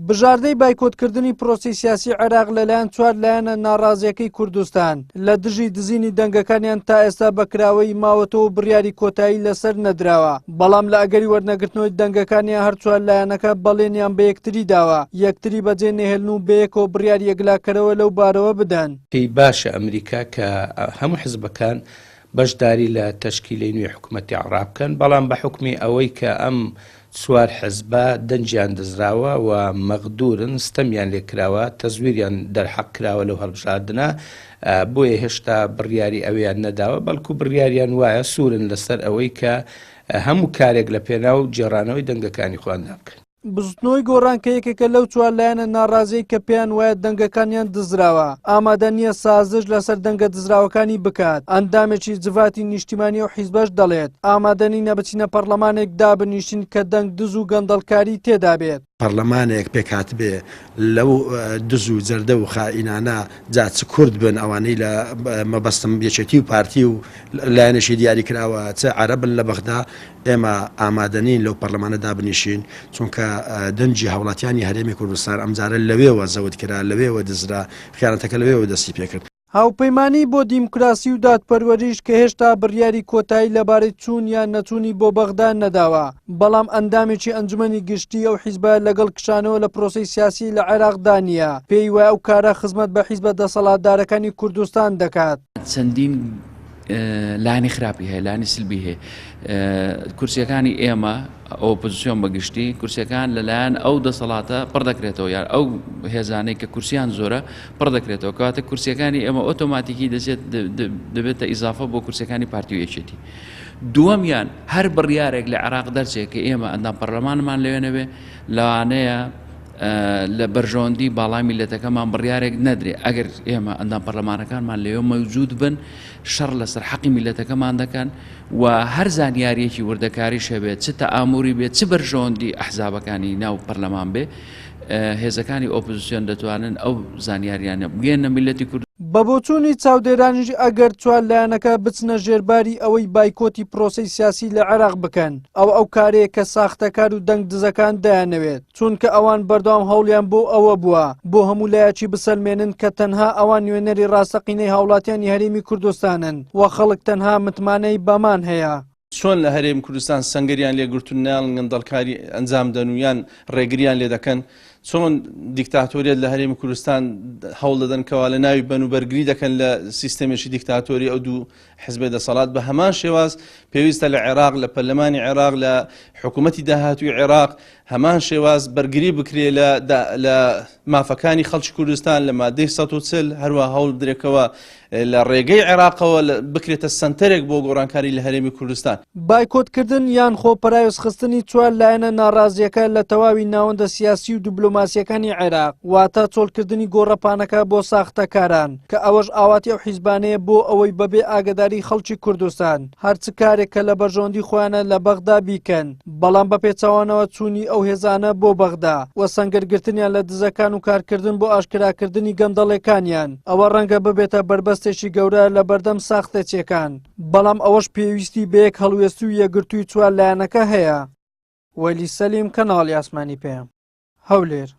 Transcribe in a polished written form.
بژاردەی بایکۆتکردنی پرۆسەی سیاسی عێراق لەلایەن چوار لایەنە ناڕازییەکەی کوردستان لە دژی دزینی دەنگەکانیان تا ئێستا بە کراوەیی ماوەتەوە و بڕیاری کۆتایی لەسەر نەدراوە، بەڵام لە ئەگەری وەرنەگرتنەوەی دەنگەکانیان هەر چوار لایەنەکە بەڵێنیان بە یەکتری داوە یەکتری بەجێ نەهێلن و بەیەکەوە بڕیاری یەکلاکەرەوە لەو بارەوە بدەن. پێی باشە ئەمریکا کە هەموو حزبەکان بەشداری لە تەشکیلەی نوێی حکومەتی عێڕاق بکەن، بەڵام بە حوکمی ئەوەی کە ئەم چوار حزبە دەنگیان دزراوە و مەغدورن، ستەمیان لێ کراوە، تەزویریان دەرحەق کراوە لەو هەڵبژاردنە، بۆیە هێشتا بڕیاری ئەوێیان نەداوە، بەڵکو بڕیاریان وایە سوورن لەسەر ئەوەی کە هەموو کارێک لە پێناو گێڕانەوەی دەنگەکانی خۆیاندا بکەن. بزوتنەوەی گۆڕان کە یەکێکە لەو چوار لایەنە ناڕازیەی کە پێیان وایە دەنگەکانیان دزراوە، ئامادە نییە سازش لەسەر دەنگە دزراوەکانی بکات، ئەندامێکی جڤاتی نیشتیمانی ئەو حیزبەش دەڵێت، ئامادە نینە بچینە پەڕلەمانێک دابنیشین کە دەنگ دز و گەندەڵکاری تێدابێت. پەڕلەمانێک پێکهاتبێ لەو دز و جەردە و خائینانە جا چ کورد بن ئەوانەی لە مەبەستم یەکێتی و پارتی و لایەنێکی دیاریکراوە چ عەرەبن لە بەغدا ئێمە ئامادەنین لەو پەرلەمانە دابنیشین، چونکە دەنگی هاوڵاتیانی هەرێمی کوردستان ئەمجارە لەوێوە زەوت کرا، لەوێوە دزرا، خیانەتەکە لەوێوە دەستی پێکرد. هاوپەیمانیی بۆ دیموکراسی و دادپەروەریش کە هێشتا بڕیاری کۆتایی لەبارەی چوون یان نەچوونی بۆ بەغدا نەداوە، بەڵام ئەندامێکی ئەنجومەنی گشتیی ئەو حیزبە لەگەڵ کشانەوە لە پرۆسەی سیاسی لە عێراقدا نییە، پێی وایە ئەو کارە خزمەت بە حیزبە دەسەڵاتدارەکانی کوردستان دەکات. چەندین لایەنی خراپی هەیە لایەنی سلبی هەیە کورسیەکانی ئێمە ئۆپۆزیسیۆن بەگشتی کورسیەکان لەلایەن ئەو دەسەڵاتە پڕ دەکرێتەوە یان ئەو هێزانەی کە کورسیان زۆرە پڕ دەکرێتەوە کەواتە کورسیەکانی ئێمە ئۆتۆماتیکی دەچێت دەبێتە ئیزافە بۆ کورسیەکانی پارتی و یەکێتی دووەمیان هەر بڕیارێک لە عێراق دەرچێت کە ئێمە ئەندام پەرلەمانمان لەوێ نەبێ لەوانەیە لە بەرژەوەندی باڵای میللەتەکەمان بڕیارێک نەدرێ ئەگەر ئێمە ئەندام پەرلەمانەکانمان لەوێ مەوجود بن شەڕ لەسەر حەقی میللەتەکەمان دەکەن و هەر زانیاریەکی وردەکاریش هەبێت چ تەئاموری بێت چ بەرژەوەندی ئەحزابەکانی ناو پەرلەمان بێ هێزەکانی ئۆپۆزیسیۆن دەتوانن ئەو زانیاریانە بگەیەننە میللەتی کورد. بە بۆچوونی چاودێرانیش ئەگەر چوار لایەنەکە بچنە ژێرباری ئەوەی بایکۆتی پرۆسەی سیاسی لە عێراق بکەن ئەوە ئەو کارەیە کە ساختەکار و دەنگ دزەکان دەیانەوێت. چونکە ئەوان بەردەوام هەوڵیان بۆ ئەوە بووە بۆ هەموو لایەکی بسەلمێنن کە تەنها ئەوان نوێنەری ڕاستەقینەی هاوڵاتیانی هەرێمی کوردستانن و خەڵک تەنها متمانەی بەمان هەیە. چۆن لە هەرێمی کوردستان سەنگەریان لێ گرتوون نایەڵن گەندەڵکاری ئەنجام دەن و یان ڕێگریان لێ دەکەن، چۆن دیکتاتۆریەت لە هەرێمی کوردستان هەوڵ دەدەن کەوا لە ناوی بەن و بەرگری دەکەن لە سیستەمێکی دیکتاتۆری ئەو دوو حزبی دەسەڵات بە هەمان شێواز پێویستە لە عێراق لە پەرلەمانی عێراق لە حکوومەتی داهاتووی عێراق هەمان شێواز بەرگری بکرێ لە لە مافەکانی خەڵکی کوردستان لە مادەی 140 هەروە هەوڵ بدرێکەوە لە ڕێگەی عێراقەوە بکرێتە سەنتەرێک بۆ گۆڕانکاری لە هەرێمی کوردستان. بایکۆتکردن یان خۆ پەراوێزخستنی چوار لایەنە ناڕازییەکە لە تەواوی ناوەندە سیاسی و دیبلۆماسییەکانی عێراق، واتە چۆڵکردنی گۆڕەپانەکە بۆ ساختەکاران، کە ئەوەش ئاواتی ئەو حیزبانەیە بۆ ئەوەی بەبێ ئاگەداری خەڵکی کوردستان هەر چ کارێک کە لە بەرژەوەندی خۆیانە لە بەغدا بیکەن، بەڵام بە پێچەوانەوە چوونی ئەو هێزانە بۆ بەغدا و سەنگەرگرتنیان لە دزەکان و کارکردن بۆ ئاشکراکردنی گەندەڵێکانیان ئەوە ڕەنگە ببێتە بەربەستێکی گەورە لە بەردەم ساختەچیەکان، بەڵام ئەوەش پێویستی بە یەک هەڵوێستی و یەکگرتووی چوار لایەنەکە هەیە. وەلی سەلیم، کەناڵی ئاسمانی پەیام، هەولێر.